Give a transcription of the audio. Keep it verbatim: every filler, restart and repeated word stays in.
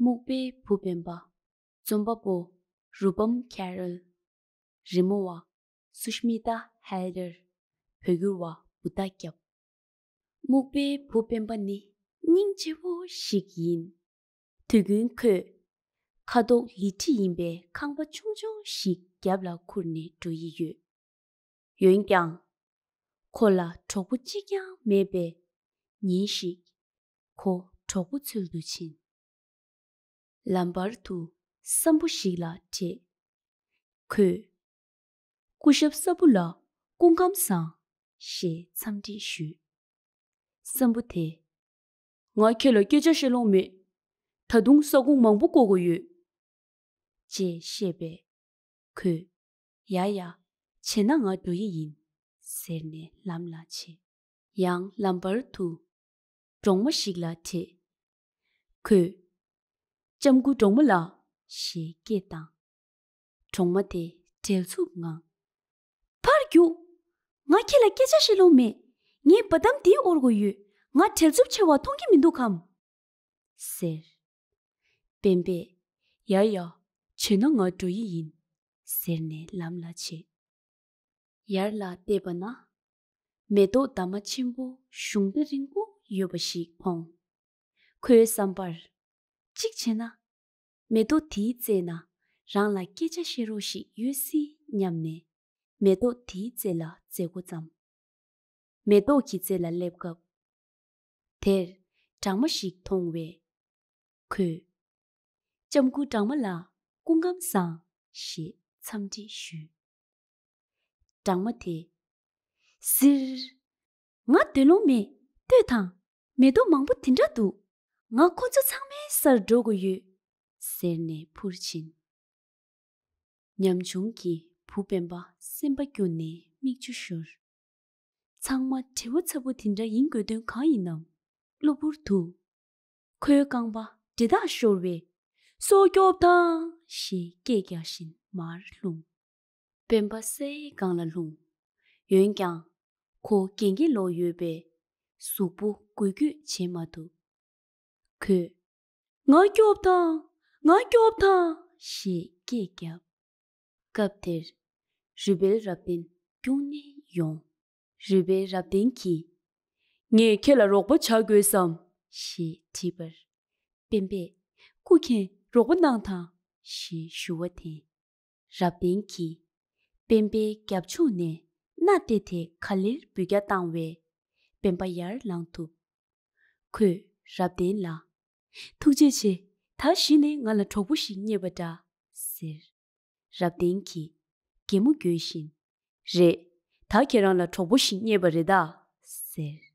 སྨུག་པའི་བུ་སྤེན་པ། རྩོམ་པ་པོ་རུ་པམ་ཁེ་རལ། རི་མོ་བ་སུཤྨི་ཏཱ་ཧེ་ལྡར། བོད་བསྒྱུར་བ་བུདྡྷ་སྐྱབས། སྨུག་པའི་བུ་སྤེན་པ་ནི་སྙིང་རྗེ་བོ་ཞིག་ཡིན། དུས་རྒྱུན་ཁོས་ཁ་དོག་ལི་ཁྲི་ཡིན་པའི་ཁང་པ་ཆུང་ཆུང་ཞིག་རྒྱབ་ལ་ཁུར་ནས་འགྲོ་ཡི་ཡོད། འོན་ཀྱང་། ཁོ་ལ་གྲོགས་པོ་གཅིག་ཀྱང་མེད་པས། ཉིན་ཞིག་ཁོ་གྲོགས་པོ་འཚོལ་དུ་ཕྱིན། ལམ་བར་དུ་སམ་བྷོ་ཞིག་ལ་འཕྲད། ཁོས། སྐུ་ཞབས་སམ་བྷོ་ལགས་སྐུ་ཁམས་བཟང་། ཞེས་འཚམས་འདྲི་ཞུས། སམ་བྷོ་དེས། ང་ཁྱེད་ལ་སྐད་ཆ་བཤད་ལོང་མེད། ད་དུང་ས་ཁོངས་མང་པོ་བསྐོར་དགོས་ཡོད། ཅེས་བཤད་པས། ཁོས། ཡ་ཡ། བྱས་ན་ང་འགྲོ་ཡི་ཡིན། ཟེར་ནས་ལམ་ལ་ཆས། ཡང་ལམ་བར་དུ། གྲོག་མ་ཞིག་ལ་འཕྲད། ཁོས། ལྕམ་སྐུ་གྲོག་མ་ལགས། ཞེས་སྐད་བཏང་། གྲོག་མ་དེ་བྲེལ་འཚུབ་ངང་། ཕར་རྒྱུགས། ང་ཁྱེད་ལ་སྐད་ཆ་བཤད་ལོང་མེད། ངའི་བ་དམ་འདིའི་འོག་དགོས་ཡོད། ང་བྲེལ་འཚུབ་ཆེ་བ་མཐོང་གི་མི་འདུག་གམ། ཟེར། སྤེན་པས། ཡ་ཡ། བྱས་ན་ང་འགྲོ་ཡི་ཡིན། ཟེར་ནས་ལམ་ལ་ཆས། ཡར་ལ་བལྟས་པ་ན། མེ་ཏོག་འདབ་མ་ཆེན་པོ་གཞུང་རྟ་རིང་པོ་ཡོད་པ་ཞིག་མཐོང་། ཁོའི་བསམ་པར། གཅིག་བྱས་ན། མེ་ཏོག་དེའི་རྩེ་ན་རང་ལ་སྐད་ཆ་བཤད་རོགས་ཤིག་ཡོད་སྲིད་སྙམ་ནས། མེ་ཏོག་དེའི་རྩེ་ལ་འཛེགས་འགོ་བརྩམས། མེ་ཏོག་གི་རྩེ་ལ་སླེབས་སྐབས། དེར་སྦྲང་མ་ཞིག་མཐོང་བས། ཁོས། ལྕམ་སྐུ་སྦྲང་མ་ལགས་སྐུ་ཁམས་བཟང་། ཞེས་འཚམས་འདྲི་ཞུས། སྦྲང་མ་དེས། ཟིར། ང་སྡོད་ལོང་མེད། ལྟོས་དང་། མེ་ཏོག་མང་པོ་དེ་འདྲ་འདུག་ང་ཁོ་ཚོ་ཚང་མའི་སར་འགྲོ་དགོས་ཡོད། ཟེར་ནས་འཕུར་ཕྱིན། ཉམ་ཆུང་གི་བུ་སྤེན་པ་སེམས་པ་སྐྱོ་ནས་མིག་ཆུ་ཤོར། ཚང་མ་བྲེལ་བ་ཚ་པོ་དེ་འདྲ་ཡིན་དགོས་དོན་གང་ཡིན་ནམ། གློ་བུར་དུ། ཁོའི་རྐང་པ་འདྲེད་ཐག་ཤོར་བས། སྲོག་སྐྱོབ་དང་། ཞེས་སྐད་རྒྱག་བཞིན་མར་ལྷུང་། སྤེན་པ་སའི་སྒང་ལ་ལྷུང་། འོན་ཀྱང་། ཁོ་གན་རྐྱལ་ལོག་ཡོད་པས། གཟུགས་པོ་འགུལ་སྐྱོད་བྱེད་མ་ཐུབ། ཁོས། ང་སྐྱོབ་དང་། ང་སྐྱོབ་དང་། ཞེས་སྐད་བརྒྱབ། སྐབས་དེར། རུས་སྦལ་རབ་བརྟན་རྒྱུགས་ནས་ཡོང་། རུས་སྦལ་རབ་བརྟན་གྱིས། ངས་ཁྱེད་ལ་རོགས་པ་བྱ་དགོས་སམ། ཞེས་དྲིས་པར། སྤེན་པས། སྐུ་མཁྱེན་རོགས་པ་གནང་དང་། ཞེས་ཞུ་བ་དེ། རབ་བརྟན་གྱིས། སྤེན་པའི་རྒྱབ་ཕྱོགས་ནས་སྣ་སྟེར་ཏེ་ག་ལེར་འབུད་རྒྱག་བཏང་བས། སྤེན་པ་ཡར་ལངས་ཐུབ། ཁོས་རབ་བརྟན་ལ། ཐུགས་རྗེ་ཆེ། ད་གཞི་ནས་ང་ལ་གྲོགས་པོ་ཞིག་རྙེད་པ་འདྲ། ཟེར། རབ་བརྟན་གྱིས། གད་མོ་དགོད་བཞིན། རེད། ད་ཁྱེད་རང་ལ་གྲོགས་པོ་ཞིག་རྙེད་པ་རེད་ད། ཟེར།